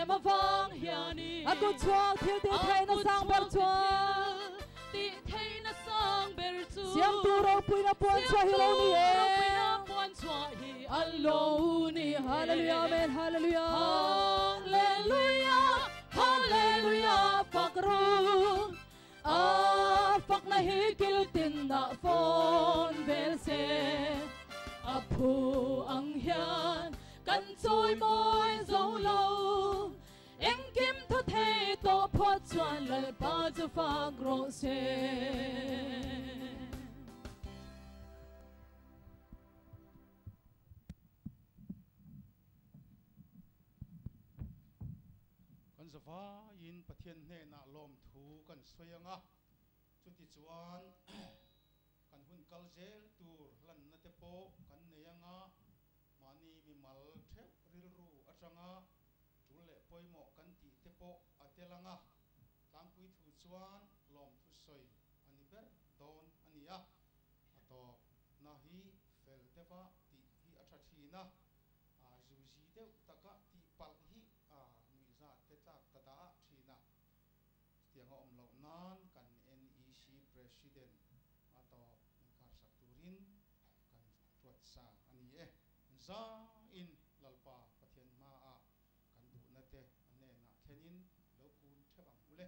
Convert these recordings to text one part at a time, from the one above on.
Em avang hianin. A kut chhuak thil tih theihna sang ber chuan. Tih theihna sang ber chu. Siamtu ropuina puan chhuah hi lo ni e. Siamtu ropuina puan chhuah hi a lo ni e. Hallelujah, Amen, Hallelujah. Hallelujah, Hallelujah, fak ru. A fakna hi kil tinah fawn vel se. A phu ang hian kan chawi mawi zo lo. Engkim thaw thei tawh phawt chuan Lalpa chu fak rawh se. Kan zavaiin Pathian hnenah lawmthu kan sawi ang a, chutichuan kan hun kal zel tur hlanna te pawh kan nei ang a, mahni mimal theuh rilru atanga tul leh pawimawh kan tih te pawh a tel ang a, tlangpui thu chuan lawmthu sawi a ni ber dawn a ni a, a tawpna hi fel deuha tih hi a tha thin a, zuzi deuh taka tih palh hi a nuihzat te tlak ta dah thin a, chutiang a awm loh nan kan NEC President a tawp inkarsak turin kan ruatsa a ni e. Zain Lalpa Pathian hmaah kan duhna te a hnenah thlenin lo kun theuh ang ule.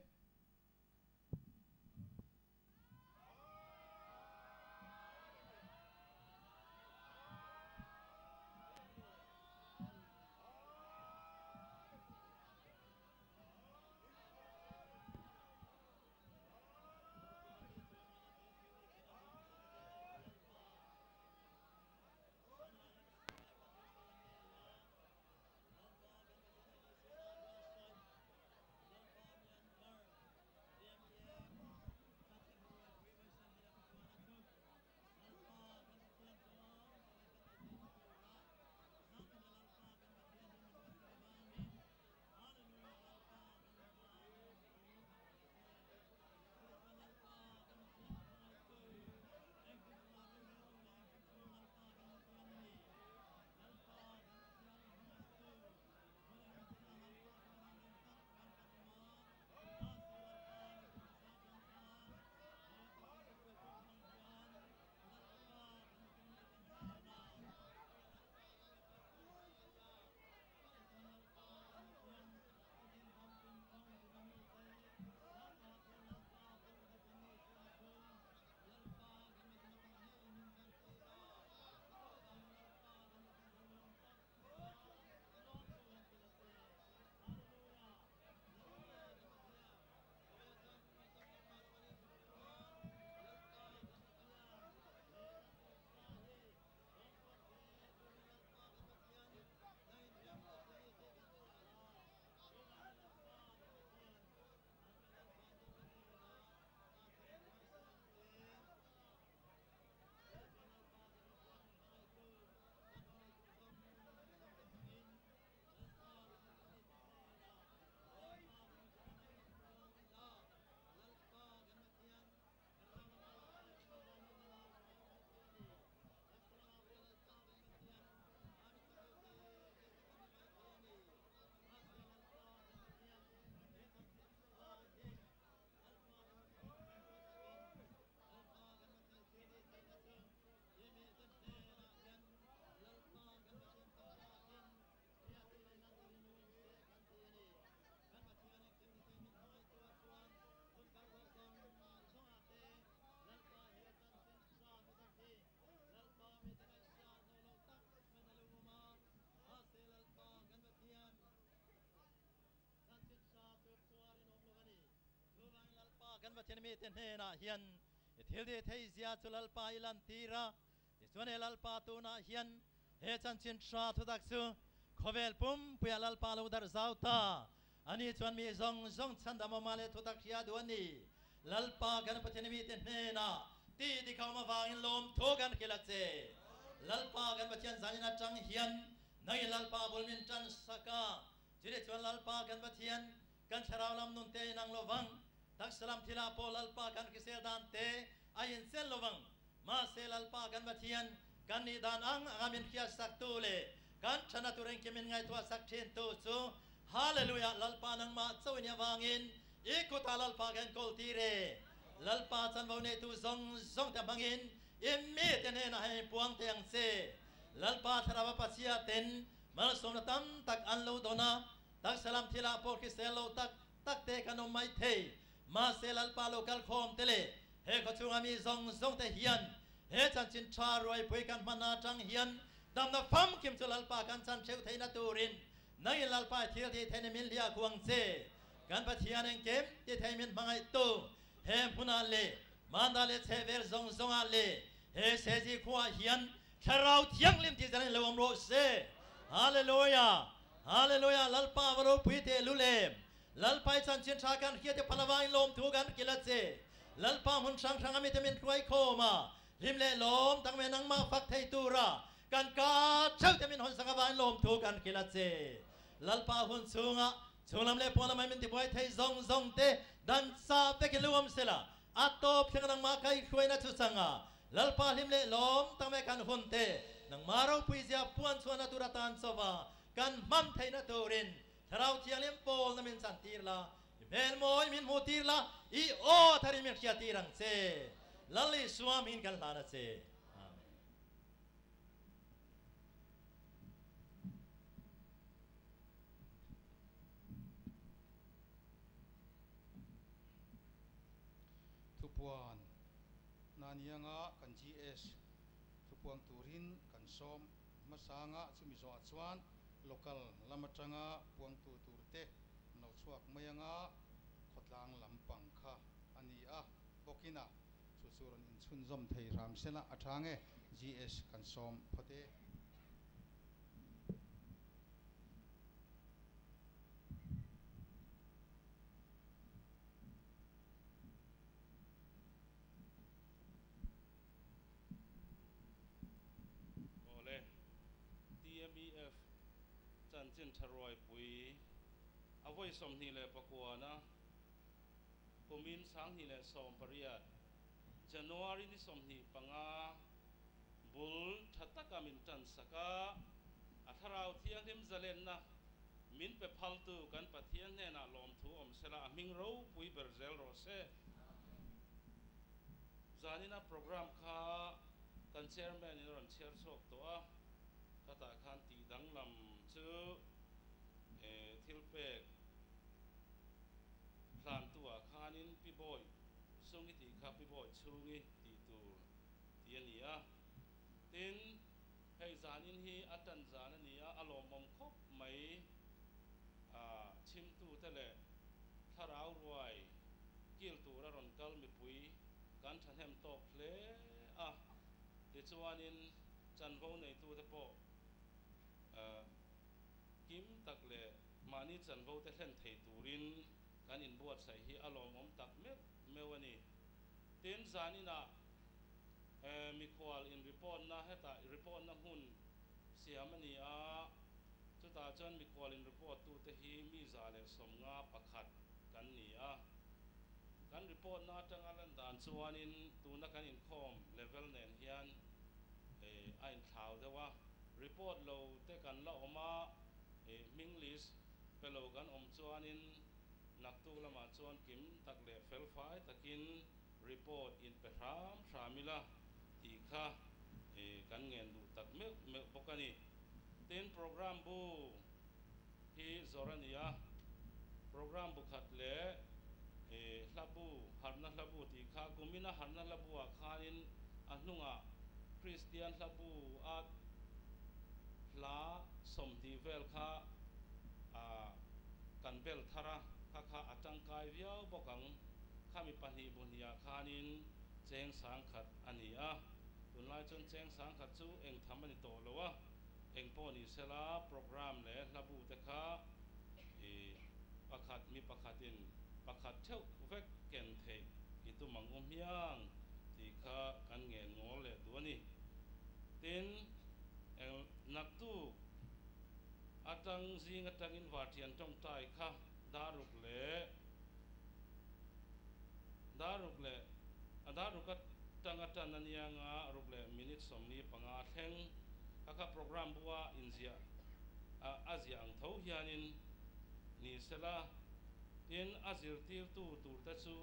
Kan Pathian mite hnenah hian i thil tih theih zia chu Lalpa i lantir a, tichuan he Lalpa tunah hian he chanchin tha thutak chu khawvel pumpuiah Lalpa lo darh zau ta. Ani chuan mi zawng zawng chhandam awma leh thutak hria duh a ni. Lalpa kan Pathian mite hnenah tih dik a awm avangin lawmthu kan hrilh a che. Lalpa kan Pathian zanin atang hian nangin Lalpa bul min tan sak a, chutih chuan Lalpa kan Pathian Kan thlarau lam nun te a inang lo vang, taksa lam thilah pawh Lalpa kan hrisel dan te a inchel lo vang. Mahse Lalpa kan Pathian, kan nih dan ang anga min hriatsak tu leh kan thana tur engkim min ngaihtuah sak thin tu chu Hallelujah Lalpa nangmah chauh in avangin i kutah Lalpa kan kawl tir e. Lalpa chanvo neitu zawng zawng te hmangin i mite hnenah hei puang teh ang che. Lalpa Thlarau a Pachhia ten malsawmna tam tak an lo dawn a, taksa lam thilah pawh hrisel lo tak tak te kan awm mai thei. Mahse Lalpa lo kal khawm te leh he khawchhunga mi zawng zawng te hian he chanchin tha ruaipui kan hman atang hian damna famkim chu Lalpa kan chan theuh theihna turin nangin Lalpa i thil tih theihna min hliah khuang che. Kan Pathian engkim ti thei min hmangaihtu he hmunah leh Manda leh chhehvel zawng zawngah leh he Sezi khuaah hian Thlarau Thianghlim tih zan in lo awm rawh se. Hallelujah! Hallelujah! Lalpa va ropui teh lul em! Lalpa i chanchin tha kan hriat i phalh avangin lawmthu kan kil a che. Lalpa hmun hrang hranga mite min hruai khawm a, hlim leh lawm tak mai nangmah fak thei tura kan ka theuh te min hawn sak avangin lawmthu kan kil a che. Lalpa hun chhunga chhunglam leh pawn lamah min tibuai thei zawng zawng te dan sa vekin lo awm sela, a tawp thleng nangmah kaihhruaina chu changa Lalpa hlim leh lawm tak mai kan hun te nangmah ropui zia puan chhuahna tur atan chauva kan hman theihna turin Thlarau Thianghlim pawlna min chan tir la, i hmel mawi min hmuh tir la, i aw tharin min hriat tir ang che. Lal Isua hmingin kan hlan a che. Amen. Thupuan Nanianga kan GS thupuang turin kan sawm hmasanga chumi zawhah chuan Local lam atanga puangtu turte an lo chhuak mai anga khawtlang lampang kha a ni a, bawkin a chu chu rawn inchhunzawm thei hram sela a tha nge GS kan sawm phawt e. Awle, TMEF chanchin tha ruaipui a vawi 29-na kumin 2018 January ni 25 bul tha taka min tan sak a, a thlarau thianghlim zalenna min pe phaltu kan Pathian hnenah lawmthu awm sela a hming ropui ber zel rawh se. Zanina program kha kan chairman in a rawn chhiar chhuak tawh a, khatah khan tih danglam chu thil pek hlantu ah khanin Pi Bawi Sungi tih kha Pi Bawi Chhungi tih tur tih a ni a. Tin, hei zanin hi a tan zan a ni a, a lawmawm khawp mai chhimtute leh thlarau ruai kil tura rawn kal mipui kan thahnem tawk hle a, tichuanin chanvo neitute pawh kim tak leh mahni chanvo te hlen thei turin kan inbuatsaih hi a lawmawm tak meuh meuh a ni. Tin, zaninah mikhual in report na hetah report na hmun siam a ni a, chutah chuan mikhual in report tute hi mi 151 kan ni a. Kan report na atanga lan dan chuanin tuna kan inkhawm level nen hian a inthlau deuh a, report lo te kan la awm a, hming list pe lo kan awm chuanin naktuk lamah chuan kim tak leh felfai takin report in pe hram hram ila tih kha kan ngen duh tak meuh meuh bawk a ni. Tin, program bu hi zawr a ni a, program bu khat leh hla bu, harhna hla bu tih kha kumina harhna hla bu ah khanin a hnungah Kristian hla bu a hla 20 vel kha kan bel thar a, kha kha a tangkai viau bawk ang. Khami pahnih bu hnih ah khanin cheng 1000 a ni a, tunlai chuan cheng 1000 chu eng tham a ni tawh lo a, eng pawh ni sela program leh hla bu te kha i pakhat mi pakhatin pakhat theuh vek ken theih i tum ang u hmiang tih kha kan ngen ngawl leh duh a ni. Tin, eng naktuk atang zing atangin varṭian tawngtai kha daruk leh daruk leh a daruk atanga tan a nia nga ruk leh minute 45thleng kha kha program bua inziah a ziah ang tho hianin. Ni sela, tin a zirtirtu turte chu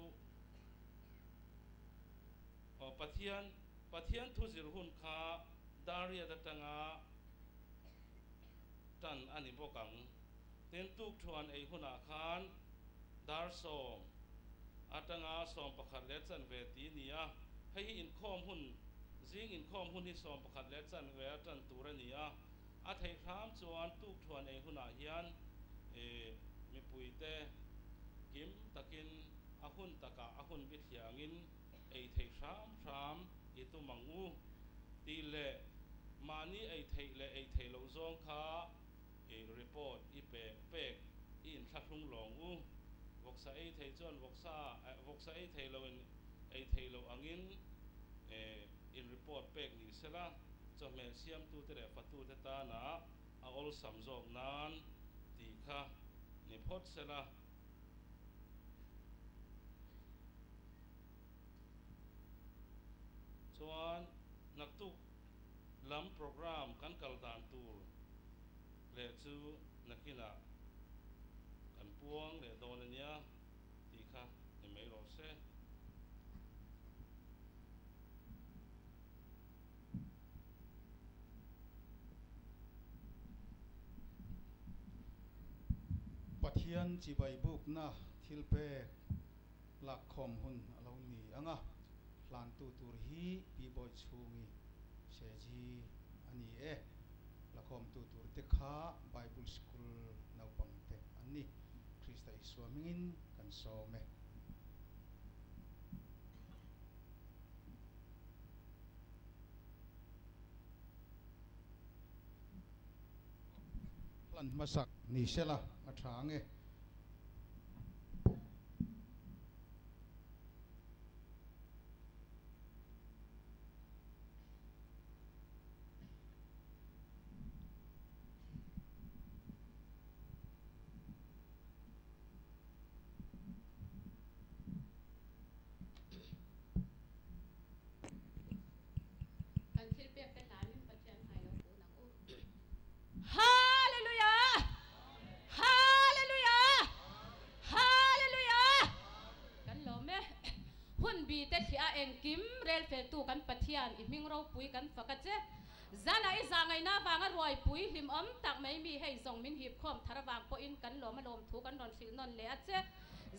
aw Pathian Pathian thu zir hun kha Dariat atanga tan a ni bawk ang. Tin tukthuan ei hunah khan dar sawm atanga 11 leh chanve ti ni a, hei hi inkhawm hun zing inkhawm hun hi 11 leh chanve a tan tur a ni a, a theih hram chuan tukthuan ei hunah hian mipuite kim takin a hun takah a hun bithliangin ei theih hram hram i tum ang u tih leh mahni ei theih leh ei theih loh zawng kha i report i pe pek i inthlahrung lawng u. Vawksa ei thei chuan vawksa vawksa ei thei lo in ei thei loh angin in report pek ni sela chawhmeh siamtute leh fatute tana a awlsam zawk nan tih kha ni phawt sela. Chuan naktuk lam program kan kal dan tur leh chu nakinah kan puang leh dawn a nia tih kha ni mai rawh se. Pathian chibai bukna thil pek lakkhawm hun a lo ni ang a, hlantu tur hi Pi Bawi chhungi Seji a ni e. Lakhawmtu tur te kha Bible School naupangte an ni. Krista Isua hmingin kan sawm e. Hlan hmasak ni sela a tha ang e. Kan thil pek te hlanin Pathian hmai lo kun ang u. Hallelujah! Hallelujah! Hallelujah! Kan lawm e. Hun bi te thliah a engkim rel feltu kan Pathian i hming ropui kan fak a che. Zana i zahngaihna avanga ruaipui hlimawm tak mai mi hei zawng min hip khawm thar avang pawhin kan lawm a lawm thu kan rawn hrilh nawn leh a che.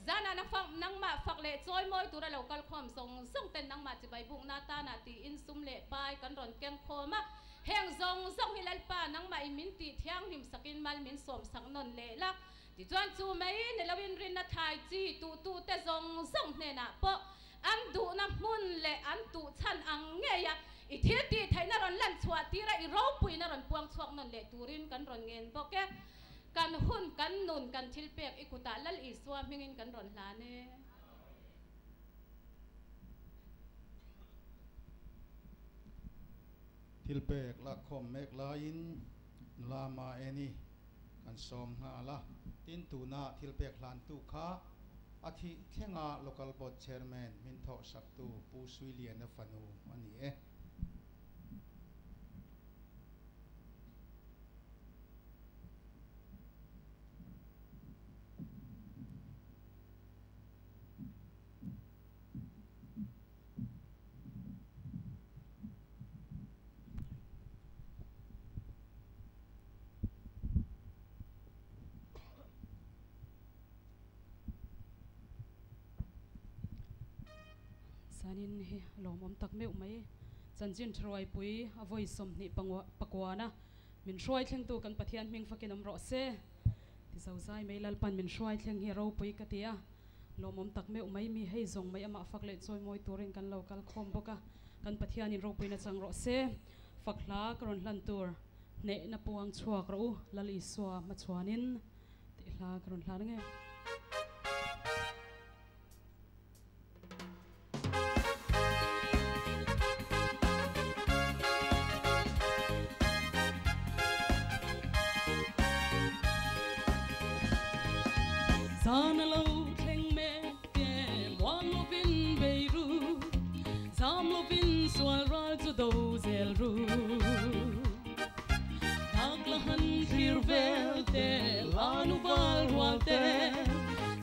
Zana na fak nangmah fak leh chawi mawi tura lo kal khawm zawng zawng ten nangmah chibai bukna atana tiin sum leh pai kan rawn keng khawm a. Heng zawng zawng hi Lalpa nangmah in min tih thianghlim sakin mal min sawm sak nawn leh la. Tichuan chu mai ni loin rinna thai chi tuhtute zawng zawng hnenah pawh an duhna hmun leh an tuh chhan ang ngei a, i thil tih theihna rawn lan chhuah tir a, i ropuina rawn puang chhuak nawn leh turin kan rawn ngen bawk e. Kan hun, kan nun, kan thil pek i kutah Lal Isua hmingin kan rawn hlan e. Thil pek lakkhawm mek laiin nula Maeni kan sawm nghal a, tin tuna thil pek hlantu kha a thih thlenga Local Board Chairman min thawhsaktu Pu Suiliana fanu a ni e. Zanin hi lawmawm tak meuh mai. Chanchin Hruaipui a vawi 20 pakuana min hruai thlengtu kan Pathian hming fakin awm rawh se. Ti zozai mai Lalpan min hruai thleng hi ropui ka ti a. Lawmawm tak meuh mai mi hei zawng mai amah fak leh chawi mawi turin kan lo kal khawm bawk a. Kan Pathianin ropuina chang rawh se. Fak hla ka rawn hlan tur hnehna puang chhuak rawh u Lal Isua hmachhuanin tih hla ka rawn hlan ange. Zan lo thleng mek e muang lovin bei ru, zam lovin sual ral chu do zel ru. Dak la han thlir vel te lanu val rual te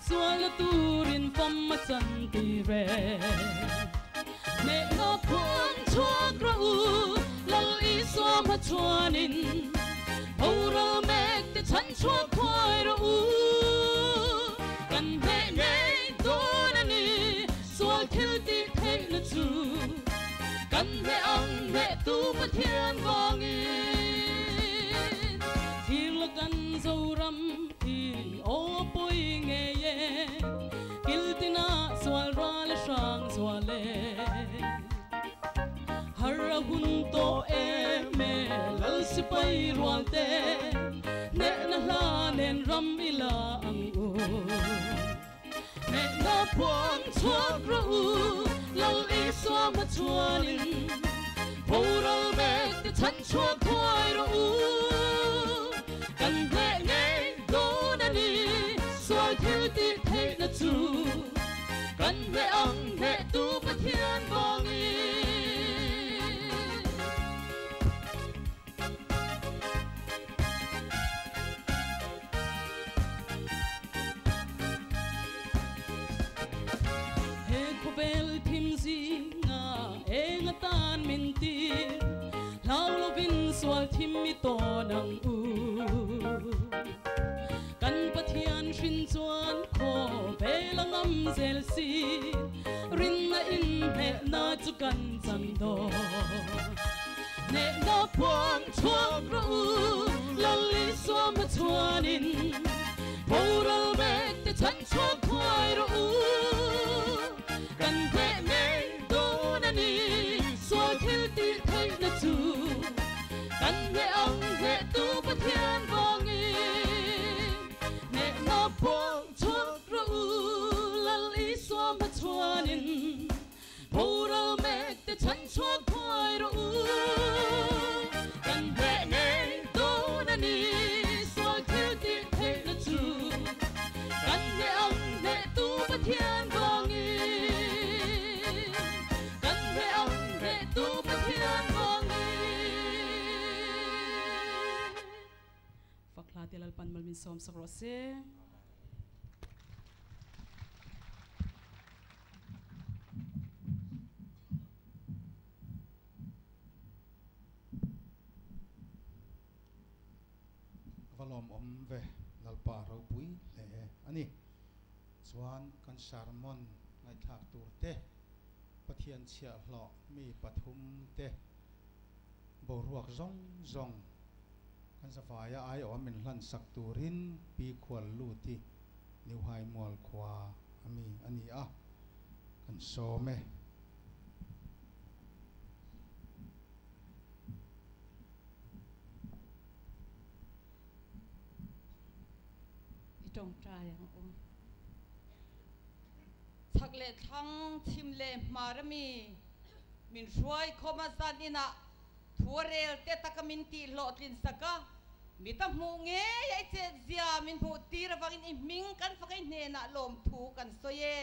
sual turin fam ma chan ti re ne na phuan chuak ra u lal isua ma chuanin oral mek te chan chuak khoi ra u kan ve nei don ani sual thil ti thei na chu kan ve ang ve tu pathian wangin thil kan zoram hi o poi nge ye kiltina sual ral sang suale har hun to e me lal sipai rual te ne na hla nen ram ila ang u ne na phuan chuak ra u lal isua ma chuanin boral mek te chan chuak thuai ra u kan ve ngei don ani sual thil ti thei na chu kan ve ang ve tu pathian wangin he khovel thim zi nga e nga tan min ti lau lovin sual thim mi to nang u kan pathian hrin chuan kho velangam zel si rin na in he na chu kan chang do ne na phuan chuak ra u lal isua ma chuanin boral mek te chan chuak thuai ra u kan ve nei don ani sual thil ti thei na chu kan ve ang ve tu pathian wangin ne na phuan chuak ra u lal isua ma chuanin boral mek te chan chuak thuai ra u kan ve nei don ani sual thil ti thei na chu kan ve ang ve tu pathian wangin kan ve ang ve tu pathian wangin fakla te lalpan malmin som sak ro se. Valom om ve lalpa ro pui le ani chuan kan sermon ngai thak tur te pathian chia hlo mi pathum te bo ruak zong zong kan safaya ai om min hlan sak turin pi khwal lu ti niu hai mual khwa ami ani a kan some tong trai ang u chak le thang chim le marami min hruai khoma zan ina thuarel te takamin ti lo tlin saka mi ta mu nge yai che zia min hu tir wangin i ming kan fakai hne na lom thu kan soye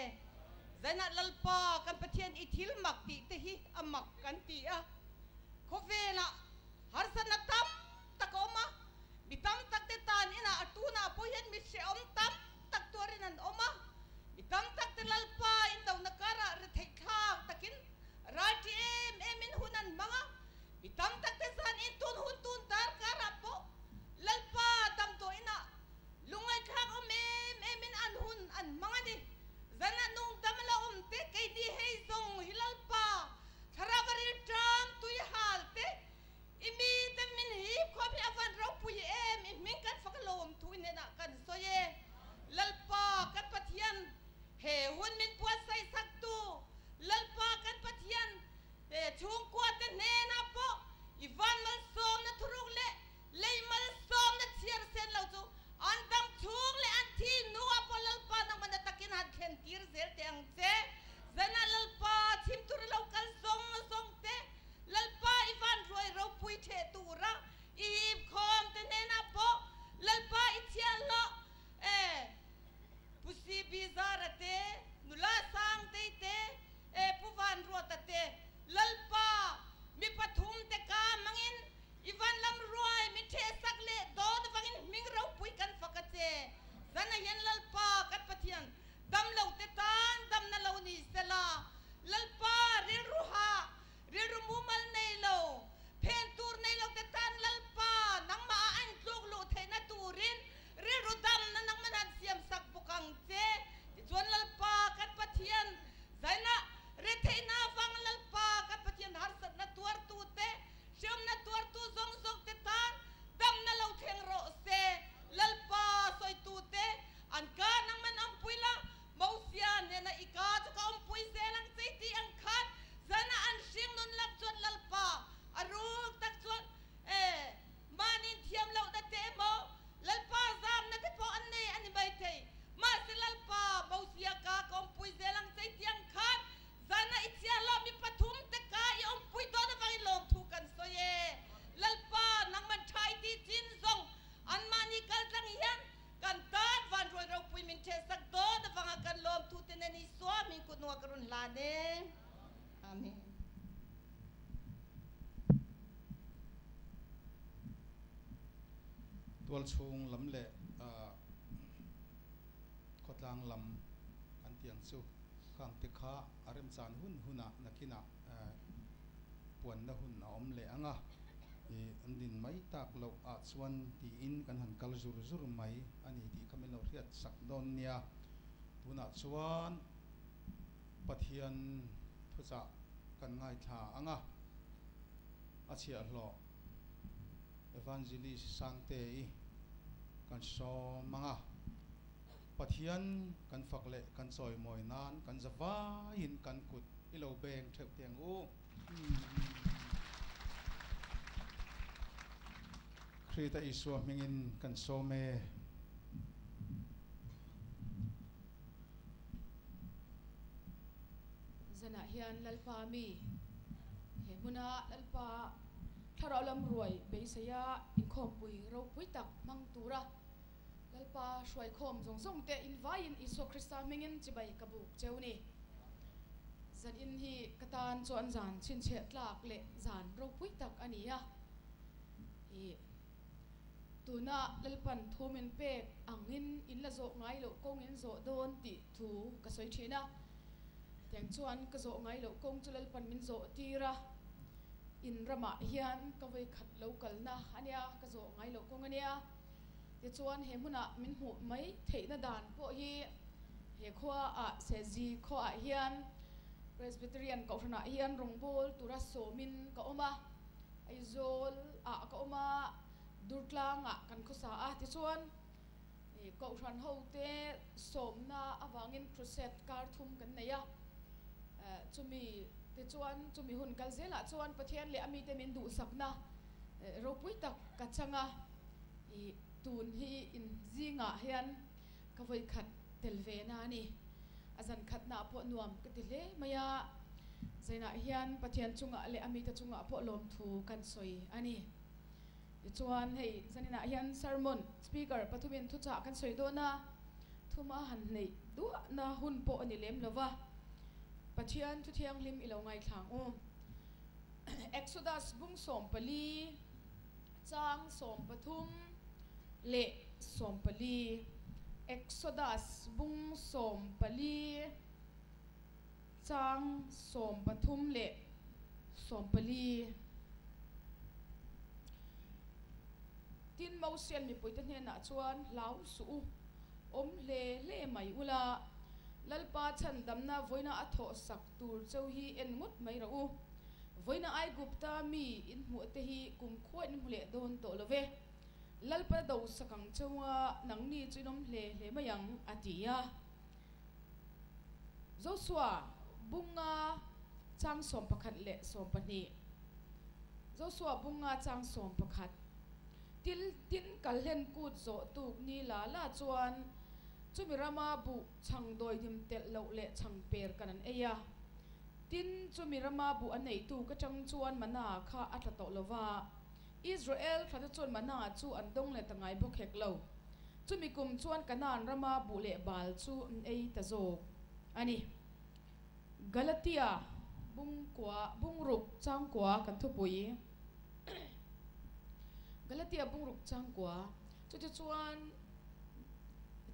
zaina lalpa kan pathian i thil mak ti te hi amak kan ti a khovela har sana tam takoma mi tam tak te tan ina atuna poyen mi se om tam tak tuarin an oma mi tam tak te lalpa in do na kara re thei thak takin rati em em in hunan manga mi tam tak te san in tun hun tun dar kara po lalpa tam to ina lungai thak om em em in an hun an manga di zana nung damla om te ke di hei zong hi lalpa tharavari tram tui hal te imi te min hi khom hi avan ro pui em i min kan fak lom thu ne na kan soye Tualchhung lam leh khawtlang lam kan tih ang chu khang te kha a remchan hun hunah nakinah puanna hun a awm leh ang a, an din mai tak loh ah chuan tiin kan han kal zur zur mai a ni tih kha min lo hriat sak dawn nia. Tunah chuan Pathian thuchah kan ngaithla ang a, a chhiahhlawh. Evangelist Sangte-i kan sawm ang a, Pathian kan fak leh kan chawimawi nan kan za vaiin kan kut i lo beng theuh teh ang u. Krita Isua hmingin kan sawm e. Zanah hian Lalpa mi he hmuna Lalpa thlarau lam ruai beiseia inkhawmpui ropui tak hmang tura Lalpa hruaikhawm zawng zawng te invaiin Isua Krista hmingin chibai ka buk cheu ni. Zanin hi ka tan chuan zan chhinchhiah tlak leh zan ropui tak a ni a. Ih. Tuna Lalpan thu min pek angin in la zawh ngai loh kawng in zawh dawn tih thu ka sawi thin a. Tiang chuan ka zawh ngai loh kawng chu Lalpan min zawh tir a, in ramah hian ka vawi khat lo kalna a nia, ka zawh ngai loh kawng a nia. Tichuan he hmunah min hmuh mai theihna dan pawh hi he khuaah Sehzi khuaah hian Presbyterian Kohhranah hian rawngbâwl tura sawmin ka awm a. Aizawl ah ka awm a, Durtlang ah kan khawsa a, tichuan Kohhran ho te sawmna avangin crusade kar thum kan nei a, chumi tichuan chumi hun kal zelah chuan Pathian leh a mite min duhsakna ropui tak ka chang a, tun hi in zingah hian ka vawikhat tel ve na a ni. A zan khatna pawh nuam ka ti hle mai a, zainah hian Pathian chungah leh a mite chungah pawh lawmthu kan sawi a ni. Tichuan hei zaninah hian sermon speaker pathumin thuchah kan sawi dawn a, thuma han neih duahna hun pawh a ni lem lo va, Pathian thu thianghlim i lo ngaithlang u. Exodus bung 14 chang 13 leh 14, Exodus bung 14 chang 13 leh 14. Tin, Mosian mipuite hnenah chuan, Hlau suh u, awm hle hle mai ula, Lalpa chhandamna vawiina a thawh sak tur cheu hi en ngawt mai rawh u. Vawiina Aigupta mi in hmuh te hi kum khuain in hmu leh dawn tawh lo ve. Lalpa do sak ang cheu a, nangni chu in awm hle hle mai ang, a ti a. Josua bunga chang 11 leh 12 Josua bunga chang 11 Til tin kalhlen kut zawh tuk ni la la chuan chumi rama buh chhang dawidim telh loh leh chhang per kan an ei a. Tin, chumi rama buh a neitu ka chang chuan mana kha a tla tawh lo va. Israel thlate chuan mana chu an dawng leh ta ngai bawk hek lo. Chumi kum chuan Kanaan rama buh leh bal chu an ei ta zawk a ni. Galatia bung kua, bung ruk chang kua kan thupui. Galatia bung ruk chang kua. Chutichuan,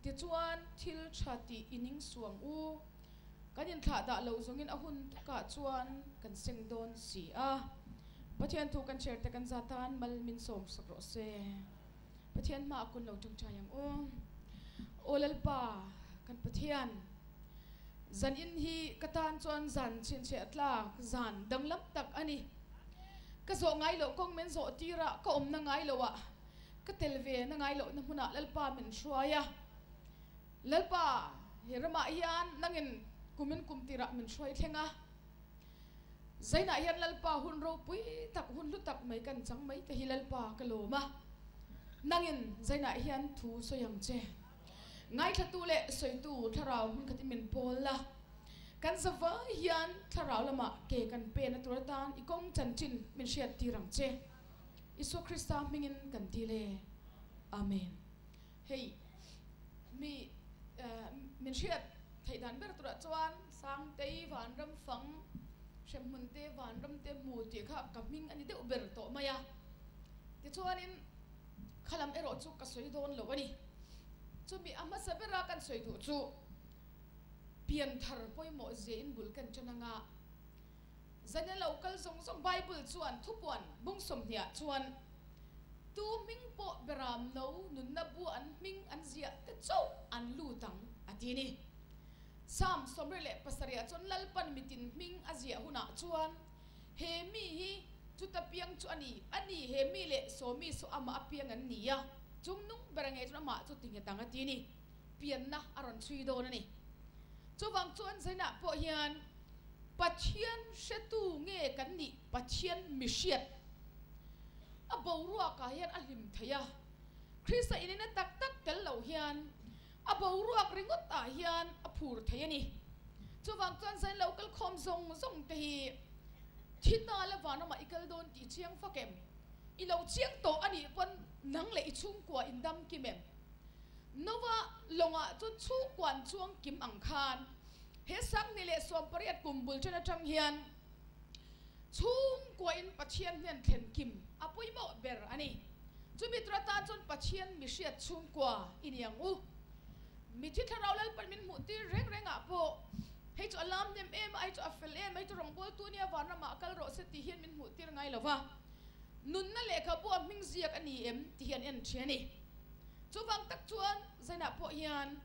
tichuan thil tha tih i ning suang u. Kan inthlah dah loh zawngin a hun takah chuan kan seng dawn si a. Pathian thu kan share te kan za tan mal min sawm sak rawh se. Pathian hmaah kun lo tawngtai ang u. Aw Lalpa, kan Pathian, zan in hi ka tan chuan zan chhinchhiah tlak zan danglam tak a ni. Ka zawh ngai loh kawng min zawh tir a, ka awmna ngai loh ah, ka tel ve na ngai lohna hmunah Lalpa min hruai a. Lalpa, he ramah hian nangin kumin kum tirah min hruai thleng a. Zainah hian Lalpa hun ropui tak, hun hlu tak mai kan chang mai te hi Lalpa ka lawm a. Nangin zainah hian thu sawi ang che. Ngaithlatu leh sawitu thlarau hmun khatin min pawl la. Kan zavai hian thlarau lamah ke kan pen a tur atan i kawng chanchin min hriat tir ang che. Isua Krista hmingin kan dil e. Amen. Hei mi min hriat theih dan ber turah chuan Sangtei Vanram fang hremhmun te Vanram te hmu tih kha ka hming a ni deuh ber tawh mai a. Tichuanin. Khalam erawh chu ka sawi dawn lo a ni. Chumi a hmasa bera kan sawi duh chu pianthar pawimawh zia in bul kan ṭan anga zan a lo kal zawng zawng Bible chuan thupuan bung sawmhniah chuan tu hming pawh beram no nunna bua an hming an ziah te chauh an lut ang a ti a ni. Psalm 77 chuan Lalpan mitin hming a ziah hunah chuan he mi hi chuta piang chu a ni, a ni he mi leh sawmi saw amah a piang an ni a, chung nung ber ngei chuan amah chu ti nghet ang a ti a ni. Pianna a rawn chhui dawn a ni. Chuvang chuan zainah pawh hian Pathian hretu nge kan nih Pathian mihriat a boruakah hian a hlim thei a, Krista inena tak tak tel lo hian A boruak ringawt ah hian a phur thei a ni. Chuvang chuan zain lo kal khawm zawng zawng te hi thi ta la vanramah i kal dawn tih chiang fak em? I lo chiang tawh a nih pawn nang leh i chhungkua in dam kim em? Nova lawngah chuan chhungkua an chuang kim ang khan he 2018 kum bul ṭan aṭang hian chhungkua in Pathian hnen thlen kim a pawimawh ber a ni. Chumi tur atan chuan Pathian mihriat chhungkua i ni ang u. Mithi thlarau Lalpan min hmuh tir reng reng ah pawh hei chu a lam hnem em a, hei chu a fel em a, hei chu rawngbawltu nia vanramah a kal rawh se tih hian min hmuh tir ngai lo va. Nunna lehkhabu a hming ziak a ni em tih hian en thin a ni. Chuvang tak chuan zainah pawh hian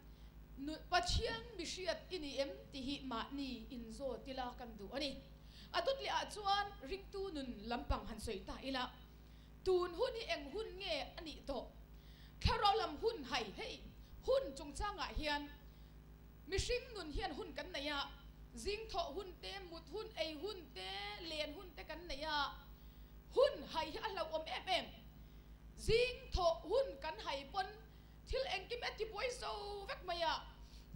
Pathian mihriat i ni em tih hi mahni inzawt ila kan duh a ni. A dawt leh ah chuan ringtu nun lampang han sawi ta ila. Tun hun hi eng hun nge a nih tawh? Thlarau lam hun hai hei hun chungchangah hian mihring nun hian hun kan nei a, zing thawh hun te, mut hun, ei hun te, len hun te kan nei a, hun hai hi a hlauhawm em em. Zing thawh hun kan hai pawn thil engkim a tibuai zo vek mai a,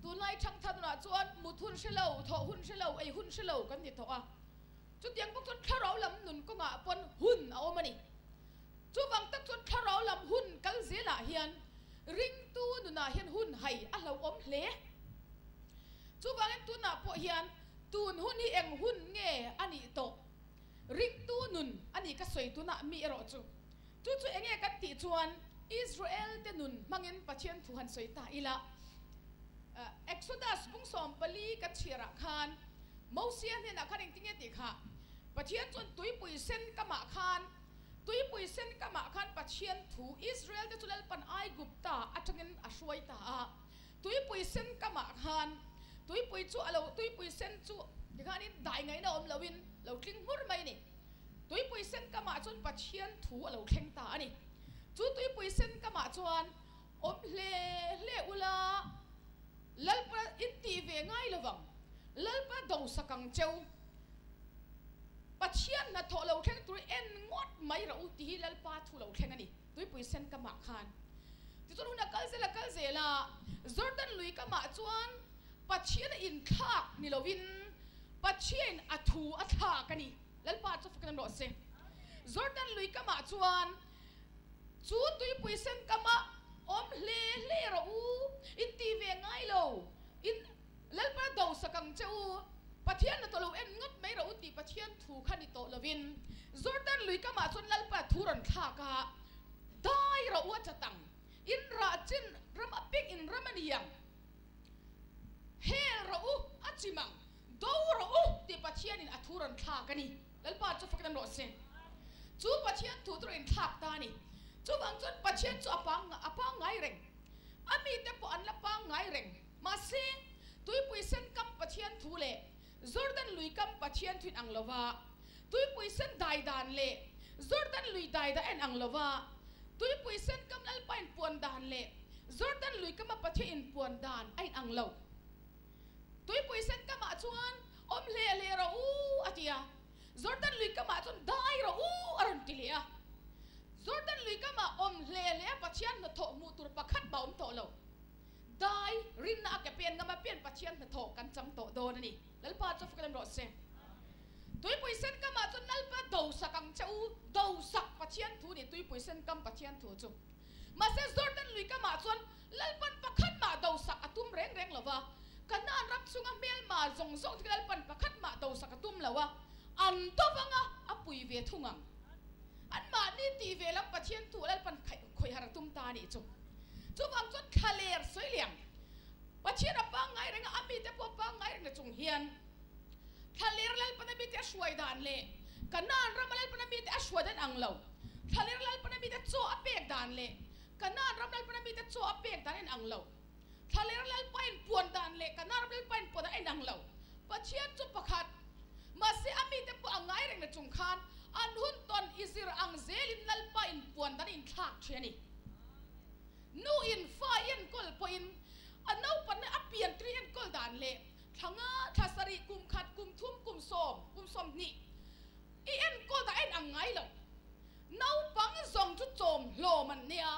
tunlai thangthar nunah chuan mut hun hre lo, thawh hun hre lo, ei hun hre lo kan ni tawh a. Chutiang bawk chuan thlarau lam nun kawngah pawn hun a awm a ni. Chuvang tak chuan thlarau lam hun kal zelah hian ringtu nunah hian hun hai a hlauhawm hle. Chuvangin tunah pawh hian tun hun hi eng hun nge a nih tawh? Ringtu nun a nih ka sawi tunah mi erawh chu. Chu chu enge kan tih chuan Israel te nun hmangin Pathian thu han sawi ta ila. Exodus bung 14 kan chhiarah khan Mosia hnenah khan engtin nge tih kha Pathian chuan tuipui sen kamah khan tuipui sen kamah khan Pathian thu Israel te chu Lalpan Aigupta atangin a hruai ta a tuipui sen kamah khan tuipui chu a lo tuipui sen chu tikhanin dai ngaihna awm loin lo tling hmur mai a ni. Tuipui sen kamah chuan Pathian thu a lo thleng ta a ni. Chu tuipui sen kamah chuan awm hle hle ula, Lalpa in tih ve ngai lovang, Lalpa dosak ang cheu. Pathian hnathawh lo thleng tur en ngawt mai rawh u tih hi Lalpa thu lo thleng a ni. Tuipui sen kamah khan. Tichuan hun a kal zel a kal zel a, Jordan lui kamah chuan Pathian a inthlak ni lovin Pathiain a thu a thlak a ni. Lalpa chu fakin rawh se. Jordan lui kamah chuan chu tuipui sen kamah awm hle hle rawh u, in ti ve ngai lo, in Lalpa dosak ang che u, Pathian na tawh lo en ngawt mai rawh u tih Pathian thu kha ni tawh lovin Jordan lui kamah chuan Lalpa thu rawn thlak a, dai rawh u a chat ang, in rah chin ram a pek in ram a ni ang. Hel rawh u, a chim ang, do rawh u tih Pathianin a thu rawn thlak a ni. Lalpa chu fakin rawh se. Chu Pathian thu chu rawn inthlak ta a ni. Chuvang chuan Pathian chu a pang a pangngai reng. A mite pawh an la pangngai reng. Mahse, tuipui sen kam Pathian thu leh Jordan lui kam Pathian thu in ang lova, tuipui sen dai dan leh Jordan lui dai dan a in ang lova, tuipui sen kam Lalpa in puan dan leh Jordan lui kama Pathian in puan dan a in ang lo. Tuipui sen kamah chuan awm hle hle rawh u a ti a, Jordan lui kamah chuan dai rawh u a rawn ti leh a. Jordan lui kamah awm hle hle a Pathian hnathawh hmuh tur pakhat mah a awm tawh lo. Dai rinna a ke pen ngam a pian Pathian hnathawh kan chang tawh dawn a ni. Lalpa chu fakin rawh se. Tuipui sen kamah chuan Lalpa dosak ang che u, dosak Pathian thu ni tuipui sen kam Pathian thu chu. Mahse Jordan lui kamah chuan Lalpan pakhat mah dosak a tum reng reng lo va, Kanaan ram chunga hmelma zawng zawng te Lalpan pakhat mah dosak a tum lo a, an do vanga a pui ve thung ang. Anmahni tih ve lam Pathian tu Lalpan khawih har a tum ta a nih chu. Chuvang chuan thlaler sawi liam Pathian a pangngai reng a, a mite pawh a pangngai reng na chung hian thlaler Lalpan a mite a hruai dan leh Kanaan rama Lalpan a mite a hruai dan ang lo. Thlaler Lalpan a mite chaw a pek dan leh Kanaan ram Lalpan a mite chaw a pek dan a inang lo. Thlaler Lalpa inpuan dan leh Kanaan ram Lalpa inpuan dan a inang lo. Pathian chu pakhat, mahse a mite pawh a ngai reng na chung khan an hun tawn i zir ang zelin Lalpa inpuan dan a inthlak thin a ni. Nu in fa i enkawl pawhin a naupanna a pian tir i enkawl dan leh thla nga, thla sarih, kum khat, kum thum, kum sawm, kum sawmhnih i enkawl dan a inang ngai lo. Naupang zawng chu chawm hlawm an nia.